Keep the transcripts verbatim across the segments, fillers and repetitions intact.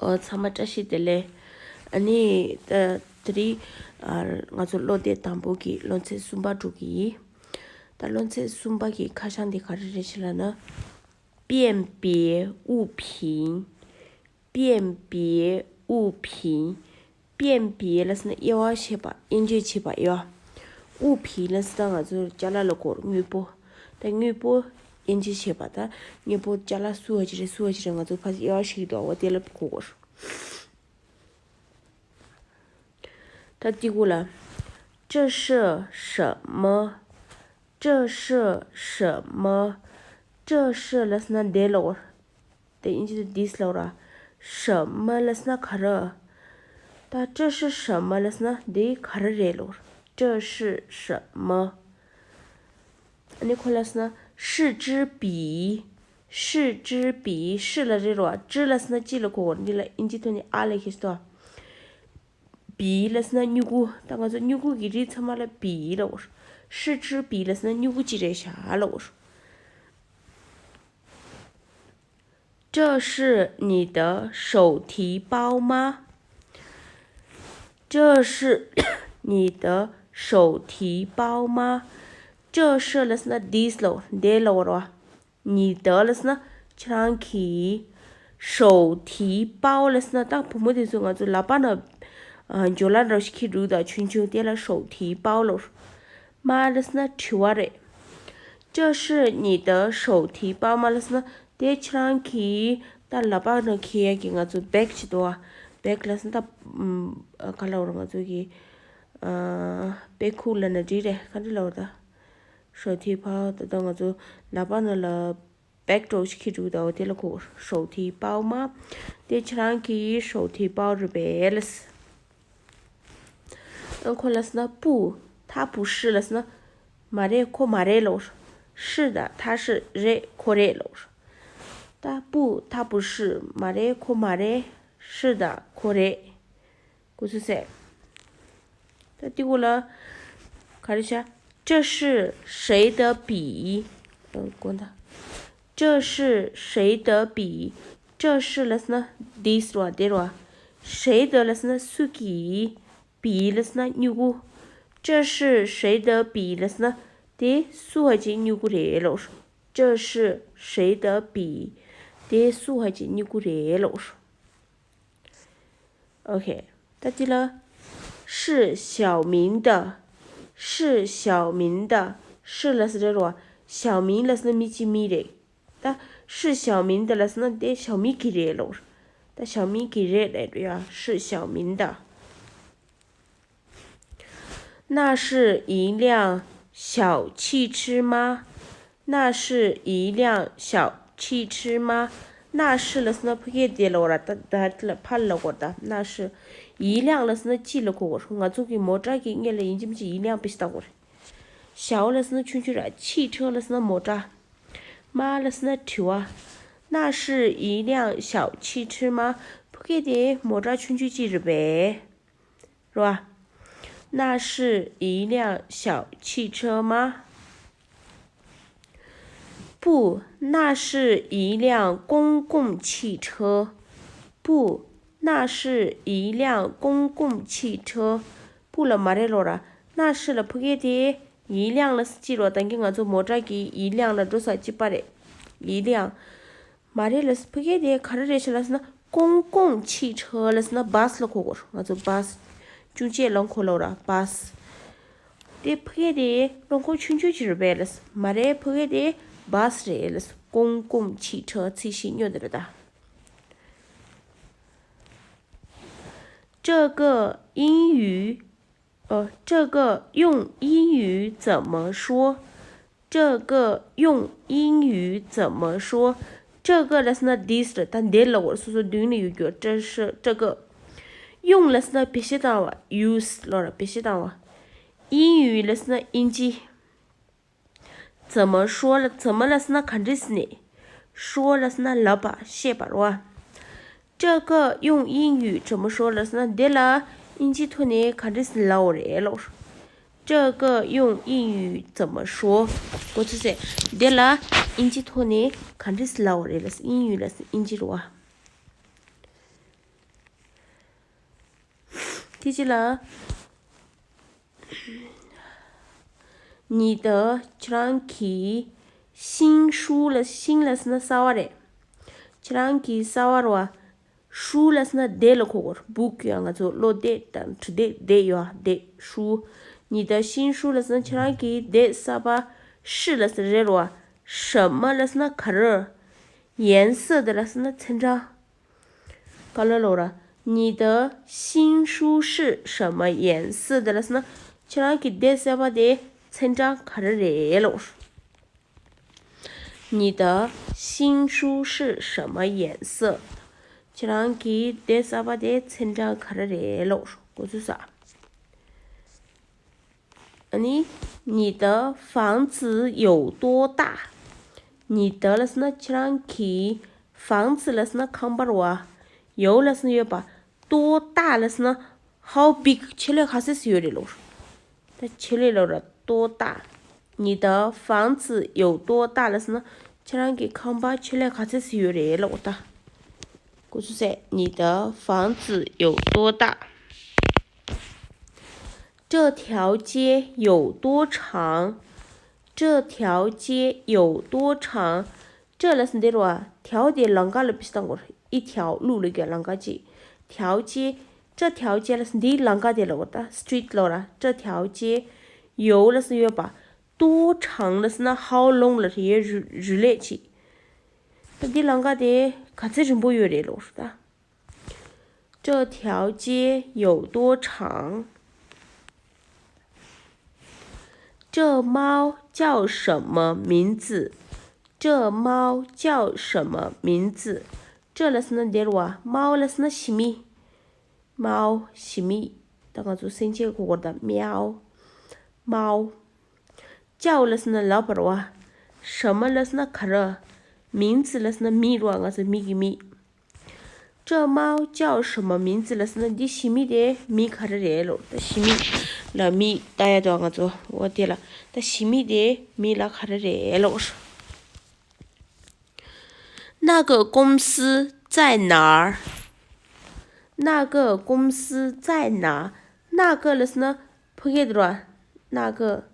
ཨོ། ཚང་མ་བཀྲ་ཤིས་བདེ་ལེགས། ཨ་ནི་ད་དེ་རིང་ཨ་ང་ཚོ་སློབ་དེབ་དང་པོ་གི་སློབ་ཚན་གསུམ་པ་འགྲོ་གི་ཡིན། ད་སློབ་ཚན་གསུམ་པ་གི་ཁ་བྱང་འདི་ག་རེ་རེད་ཟེར་ལབ་ན། 辨别物品། 辨别物品། 辨别 ལབ་ཟེར་ན་དབྱེ་བ་ཕྱེ་བ། དབྱེ་འབྱེད་བྱེད་པ་དབྱེ་བ། 物品 ལབ་ཟེར་ན་ང་ཚོ་ཅ་ལག་ལ་གོ་དངོས་པོ། ད་དངོས་པོ་དབྱེ་འབྱེད་བྱེད་པ། ད་དངོས་པོ་ཅ་ལག་སུ་བ་ཅིག་རེད་སུ་བ་ཅིག་རེད། ང་ཚོ་ཕར་དབྱེ་བ་ཕྱེ་གི་འདུག་འོ་དེ་ལ་གོ་དགོས། ད་དེ་གུ་ལ། 这是什么། 这是什么། 这是 ལབ་ཟེར་ན་འདི་ལབ་དགོས། དེ་དབྱིན་ཇི་དུ་this ལབ་ར། 什么 ལབ་ཟེར་ན་ག་རེ། ད་这是什么 ལབ་ཟེར་ན་འདི་ག་རེ་རེད་ལབ་དགོས། 这是什么། ཨ་ནི་ཁོ་ལབ་ཟེར་ན་试纸笔། 试纸笔། 试 ལབ་རེད་ར། 纸 ལབ་ཟེར་ན་ཅི་ལ་གོ་དགོས། འདི་ལ་དབྱིན་ཇི་ཐོག་ནས་ཨ་ལ་ཁེལ་སོང་། 笔 ལབ་ཟེར་ན་སྨྱུ་གུ། ད་ང་ཚོ་སྨྱུ་གུ་གི་རིགས་ཚང་མ་ལ་笔 ལབ་དགོས། 试纸笔 ལབ་ཟེར་ན་སྨྱུ་གུ་ཅིག་རེད་ཤག་ལབ་དགོས། 这是你的手提包吗？这是你的手提包吗？这是 ལབ་ཟེར་ན་this ལབ་དགོས། འདི་ལབ་དགོས་ར། 你的 ལབ་ཟེར་ན་ཁྱེད་རང་གི། 手提包 ལབ་ཟེར་ན་ད་བུ་མོ་དེ་ཚོ་ང་ཚོ་ལག་པ་ན་ཨ་ཇོ་ལ་འདྲ་ཞིག་འཁྱེར་འདུག་ད་ཆུང་ཆུང་དེ་ལ་手提包 ལབ། 吗 ལབ་ཟེར་ན་དྲི་བ་རེད། 这是你的手提包吗 ལབ་ཟེར་ན་དེ་ཁྱེད་རང་གི་ད་ལག་པ་ན་འཁྱེར་ཡ་གི་ང་ཚོ་བེག་ཅིག་འདུག་ཨ། བེག་ལབ་ཟེར་ན་ད་ཨམ་ཨ་ག་ལབ་ར། ང་ཚོ་གི་ཨ་པེ་ཁུག་ལབ་ན་འགྲིག་རེད། ག་འདྲ་ལབ་ར་ད། 手提包 ད་ལྟ་ང་ཚོ་ལག་པ་ན་ལ་བེག་འདྲ་བོ་ཞིག་འཁྱེར་འདུག་ད་འོ་དེ་ལ་གོ། 手提包吗། དེ་ཁྱེད་རང་གི་手提包 རེད་པས་ལབ། ཨ་ཁོ་ལབ་ཟེར་ན་不། 它不是 ལབ་ཟེར་ན་མ་རེད། ཁོ་མ་རེད་ལབ། 是的，它是། རེད། ཁོ་རེད་ལབ། 但不，它不是། མ་རེད། ཁོ་མ་རེད། 是的，ཁོ་རེད། གོ་སོང་ཟེར། ད་དེ་གུ་ལ་ག་རེ་བྱ། 这是谁的笔？ཨ་དགོངས་དག 这是谁的笔？ 这是 ལབ་ཟེར་ན་this རེད་པ། དེ་རེད་པ། 谁的 ལབ་ཟེར་ན་སུ་གི། 笔 ལབ་ཟེར་ན་སྨྱུ་གུ། 这是谁的笔 ལབ་ཟེར་ན་དེ་སུ་བ་ཅིག་སྨྱུ་གུ་རེད་ལབ། 这是谁的笔། དེ་སུ་བ་ཅིག་སྨྱུ་གུ་རེད་ལབ། ཨོ་ཁེ། ད་འདི་ལ། 是小明的། 是小明的། 是 ལབ་ཟེར་རེད་རོ། 小明 ལབ་ཟེར་ན་མི་གཅིག་མི་རེད། ད་是小明的 ལབ་ཟེར་ན་དེ་ཞའོ་མི་གི་རེད་ལོ། ད་ཞའོ་མི་གི་རེད་ལབ་ཡ། 是小明的། 那是一辆小汽车吗？ 那是一辆小汽车吗？ 那是 ལབ་ཟེར་ན་ཕ་གི་དེ་ལབ་ར། ད་ད་ལ་ཕར་ལབ་གོ་ད། 那是། 一辆 ལབ་ཟེར་ན་གཅིག་ལ་གོ་གོ། ང་ཚོ་གི་མོ་ཊ་གི་སྔོན་ལ་ཡིན་གཅིག་མིན་གཅིག 一辆 པི་ཤི་ད་གོ་རེད། 小 ལབ་ཟེར་ན་ཆུང་ཆུང་ར། 汽车 ལབ་ཟེར་ན་མོ་ཊ། 吗 ལབ་ཟེར་ན་དྲི་བ། 那是一辆小汽车吗？ ཕ་གི་དེ་མོ་ཊ་ཆུང་ཆུང་གཅིག་རེད་པས། རེད་པ། 那是一辆小汽车吗？ 不，那是一辆公共汽车。不，那是一辆公共汽车。 不 ལ་མ་རེད་ལོ་ར། 那是 ལ་ཕ་གི་དེ། 一辆 ལ་སི་ཅི་རོ། ད་གིན་ང་ཚོ་མོ་ཊ་གི་一辆 ལ་འགྲོ་ས་གཅིག་པ་རེད། 一辆 མ་རེད་ལ་ཕ་གི་དེ་ག་རེ་རེད་ཤག་ལབ་ཟེར་ན། 公共汽车 ལབ་ཟེར་ན་བྷ་སི་ལ་གོ་གོ། ང་ཚོ་བྷ་སི། ཅུང་ཅེ་ལོང་ཁོ་ལོ་ར་བྷ་སི། དེ་ཕ་གི་དེ་རླངས་འཁོར་ཆུང་ཆུང་ཅིག་རེད་པས་ལབ་ཟེར། མ་རེད། ཕ་གི་དེ་བྷ་སི་རེད་ལབ་ཟེར། 公共汽车 ཚིག་ཤིག་སྨྱོ་འདི་རེད་ད། 这个英语 ཨོ། 这个用英语怎么说？这个用英语怎么说？这个 ལབ་ཟེར་ན་this རེད། ད་འདི་ལ་འོ་སོ་སོ་མདུན་ནས་ཡོད་རྒྱུ། 这是这个。用 ལབ་ཟེར་ན་བེད་སྤྱོད་བཏང་བ། use ལབ་ར། བེད་སྤྱོད་བཏང་བ། 英语 ལབ་ཟེར་ན་དབྱིན་ཇི། 怎么说 ལ། 怎么 ལབ་ཟེར་ན་ག་འདྲས་ནས། 说 ལབ་ཟེར་ན་ལབ་པ་བཤད་པ་རེད་པ། 这个用英语怎么说 ལབ་ཟེར་ན་འདི་ལ་དབྱིན་ཇི་ཐོག་ནས་ག་འདྲས་ལབ་དགོས་རེད་ལོ། 这个用英语怎么说། གོ་ཚོད་ཟེར། འདི་ལ་དབྱིན་ཇི་ཐོག་ནས་ག་འདྲས་ལབ་དགོས་རེད་ལབ་ཟེར། 英语 ལབ་ཟེར་དབྱིན་ཇི་རེད་པ། དེ་ཅི་ལ། 你的 ཁྱེད་རང་གི 新书 ལ། 新 ལ་ཟེར་ན་གསར་བ་རེད། ཁྱེད་རང་གི་གསར་བ་རེད་བ། 书 ལ་ཟེར་ན་དེབ་ལ་གོ་དགོས་རེད། book ཡང་ང་ཚོ་སློབ་དེབ་དང་འབྲི་དེབ་དེབ་ཡོད་བ། དེབ། 书། 你的新书 ལ་ཟེར་ན་ཁྱེད་རང་གི་དེབ་གསར་པ། 是 ལ་ཟེར་ན་རེད་རེད་བ། 什么 ལ་ཟེར་ན་ག་རེ། 颜色 དེ་ལ་ཟེར་ན་ཚན་གྲངས། ག་ལ་ལོ་ར། 你的新书是什么颜色的 ལ་ཟེར་ན། ཁྱེད་རང་གི་དེབ་གསར་པ་དེ་ཚན་གྲངས་ག་རེ་རེད་ལོ། 你的新书是什么颜色？ ཁྱེད་རང་གི་དེབ་གསར་པ་དེ་ཚན་གྲངས་ག་རེ་རེད་ལོ། གོ་ཚུལ་ས། ཨ་ནི། 你的房子有多大？ 你的 ལ་ཟེར་ན་ཁྱེད་རང་གི། 房子 ལ་ཟེར་ན་ཁང་པ་རེད་བ། 有 ལ་ཟེར་ན་ཡོད་པ། 多大 ལ་ཟེར་ན་how big ཆེད་ལས་ག་ཚད་ཡོད་རེད་ལོ། ད་ཆེད་ལས་ལོ་ར། 多大། 你的房子有多大 ལ་ཟེར་ན་ཁྱེད་རང་གི་ཁང་པ་ཆེད་ལས་ག་ཚད་ཡོད་རེད་ལོ་ད། གོ་ཚུལ་ས། 你的房子有多大？ 这条街有多长？ 这条街有多长？ 这 ལ་ཟེར་འདི་རེད་བ། 条 དེ་ལམ་ཁ་ལ་བིས་བཏང་དགོས་རེད། 一条路 ལ་གི་ལམ་ཁ་གཅིག 条街། 这条街 ལ་ཟེར་འདི་ལམ་ཁ་དེ་ལ་གོ་ད། street ལ་ར། 这条街། 有 ལ་ཟེར་ཡོད་པ། 多长 ལ་ཟེར་ན་how long ལ་རེད། རེད་ལས་ཅིག་ད་འདི་ལམ་ཁ་དེ་ག་ཚད་རིང་པོ་ཡོད་རེད་ལོ་ད། 这条街有多长？ 这猫叫什么名字？这猫叫什么名字？ 这 ལ་ཟེར་ན་འདི་རེད་བ། 猫 ལ་ཟེར་ན་ཞི་མི། 猫 ཞི་མི། ད་ང་ཚོ་སེམས་ཅན་གོ་དགོས་རེད་ད། 喵། 猫། 叫 ལ་ཟེར་ན་ལབ་པ་རེད་བ། 什么 ལ་ཟེར་ན་ག་རེ། 名字 ལ་ཟེར་ན་མིང་རེད་བ། ང་ཚོ་མི་གི་མིང་། 这猫叫什么名字 ལ་ཟེར་ན་འདི་ཞི་མི་དེ་མིང་ག་རེ་རེད་ལོ། ད་ཞི་མི་ལ་མིང་བཏགས་ཡ་དོ་ང་ཚོ་འོ་དེ་ལ། ད་ཞི་མི་དེ་མིང་ལ་ག་རེ་རེད་ལོ། 那个公司在哪儿？ 那个公司在哪儿？ 那个 ལ་ཟེར་ན་ཕ་གི་དེ་རེད་བ། 那个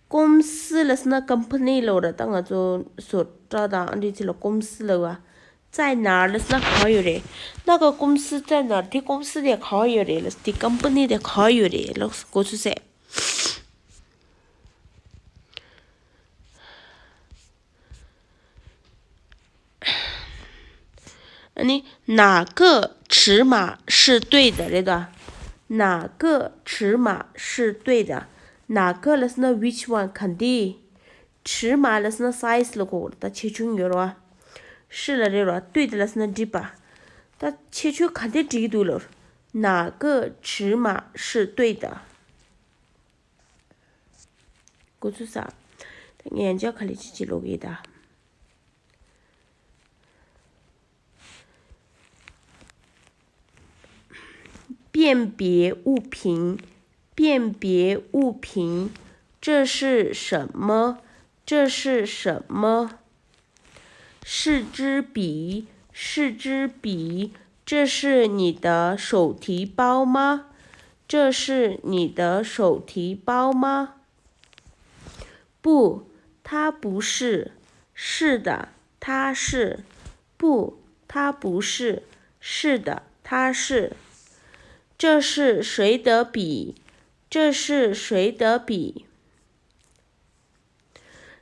公司 ལ་ཟེར་ན་company ལབ་ར། ད་ང་ཚོ་བཟོ་གྲྭ་དང་ཨ་འདྲ་ཚོ་ལ་公司ལབ་བ། 在哪儿 ལ་ཟེར་ན་ག་པར་ཡོད་རེད། 那个公司在哪儿 དེ་公司དེ་ག་པར་ཡོད་རེད་ལ། དེ་company དེ་ག་པར་ཡོད་རེད་ལ། གོ་ཚུལ་ས། 那个尺码是对的རེད་ད། 哪个尺码是对的། 哪个 ལབ་ན་which one ག་འདི། 尺码 ལབ་ན་size ལ་གོ་ད་ཆེ་ཆུང་ཡོད་རེད་བ། 是 ལ་རེད་རེད་བ། 对的 ལབ་ན་འགྲིག་པ། ད་ཆེ་ཆུང་ག་འདི་འགྲིག་གི་འདུག་ལབ། 哪个尺码是对的། གོ་ཚུལ་ས། ད་ངས་ཡང་ཅག་ག་ལེ་ཅི་ཅི་ལོག་གི་ད། 辨别物品，辨别物品，这是什么？这是什么？ 是支笔，是支笔。这是你的手提包吗？这是你的手提包吗？不，它不是。是的，它是。不，它不是。是的，它是。这是谁的笔？这是谁的笔？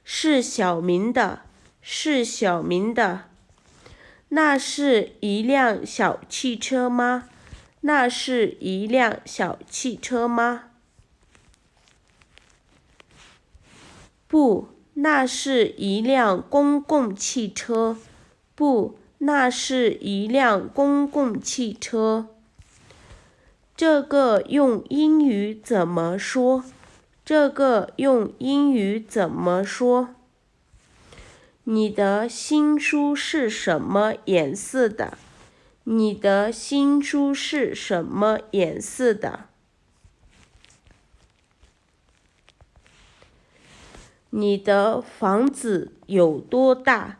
是小明的，是小明的。那是一辆小汽车吗？那是一辆小汽车吗？不，那是一辆公共汽车。 不，那是一辆公共汽车。这个用英语怎么说？这个用英语怎么说？你的新书是什么颜色的？你的新书是什么颜色的？ 你的房子有多大？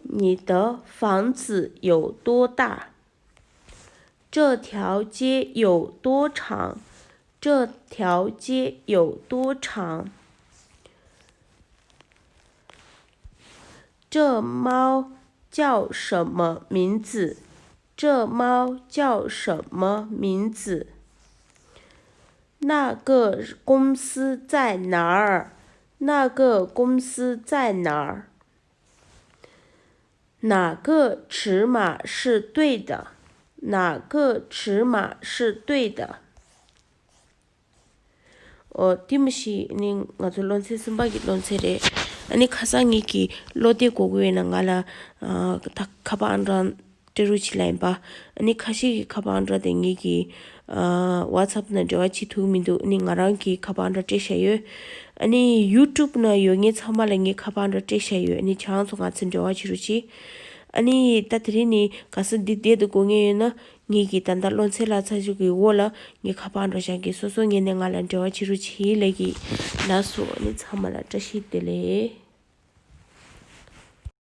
你的房子有多大？这条街有多长？这条街有多长？这猫叫什么名字？这猫叫什么名字？那个公司在哪儿？那个公司在哪儿？哪个尺码是对的？哪个尺码是对的？འོ་དེ་མི་ཤེས་ནི་ང་ཚོ་སློབ་ཚན་གསུམ་པ་གི་སློབ་ཚན་རེད། ཨ་ནི་ཁ་སང་ངེད་ཀྱི་བློ་བདེ་དགོས་དགོས་ཡོད་ན་ང་ལ་ཨ་ད་ཁ་པར་ཨང་གྲངས་སྤྲད་རོགས་བྱེད་ལབ་ཡིན་པ། ཨ་ནི་ཁ་ཤས་ཀྱི་ཁ་པར་ཨང་གྲངས་དེ་ངེད་ཀྱི་ཨ་ཝ་ཚབ་ནང་འབྲེལ་བ་བྱེད་ཐུབ་མི་འདུག་ཨ་ནི་ང་རང་གི་ཁ་པར་ཨང་གྲངས་སྤྲད་བཞག་ཡོད། ཨ་ནི་ཡུ་ཊུབ་ནང་ཡོད་མཁན་ཚང་མ་ལ་ངའི་ཁ་པར་ཨང་གྲངས་སྤྲད་བཞག་ཡོད། ཨ་ནི་ཁྱེད་རང་ཚོ་ང་ཚོ་འབྲེལ་བ་བྱེད་རོགས་གྱིས། ཨ་ནི་ད་དེ་རིང་ནི་ག་ས་འདི་བསྡད་དུ་དགོས་ངེས་ཡོད་ན། ངེད་ཀྱི་ད་ལྟ་སློབ་ཚན་བཀླགས་ཚར་རྒྱུ་གི་འོག་ལ་ངའི་ཁ་པར་ཨང་གྲངས་བཞག་གི་སོ་སོ་ངོས་ནས་ང་ལ་འབྲེལ་བ་བྱེད་རོགས་གྱིས་ལབ་གི། ལགས་སོ། ཨ་ནི་ཚང་མ་ལ་བཀྲ་ཤིས་བདེ་ལེགས།